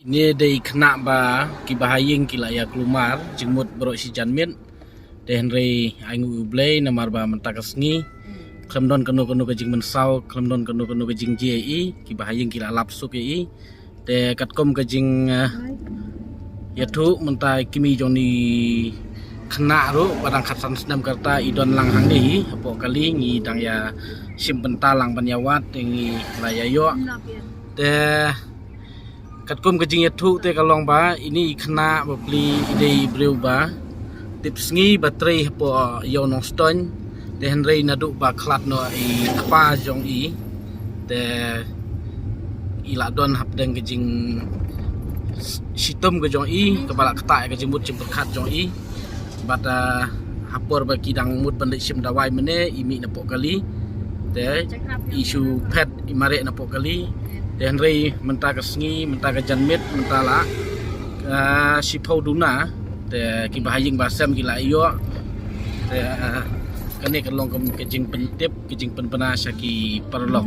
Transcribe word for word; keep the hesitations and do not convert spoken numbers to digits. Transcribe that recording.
Ine dei khynnah ba ki bahaïing ki la ïa kulmar jingmut baroh shi janmiet. Te hynrei ai nguh U Blei namar ba mynta ka sngi khlem don kano kano ka jingmynsaw, khlem don kano kano ka jingjia ïa i, ki bahaïing ki la lap suk ïa i. Te katkum ka jing, eh, ïathuh mynta i kmie jong i khynnah ruh ba dang khatsan snem ka rta i don lang hangne hi hapoh kali, ngi dang ïa shim bynta lang ban ïa wad te ngi la ïa ïoh. Te katkum ka jingïathuh te ka long ba ine i khynnah ba plie i dei i briew ba tip sngi ba trei hapoh Ïew Nongstoiñ. Te hynrei naduh ba khlad noh i kpa jong i, te i la don hapdeng ka jingshitom ka jong i kaba la ktah ïa ka jingmut jingpyrkhat jong i. Bad, ah, ha por ba ki dang mut ban leit shim dawai mynne, i mih napoh kali. Te i shu phet i mareh napoh kali. Te hynrei mynta ka sngi, mynta ka janmiet, mynta la, ah, shiphew duna. Te ki bahaïing bahasem ki la ïoh. Te, ah, kane ka long kum ka jingpyntip, ka jingpynbna sha ki paralok.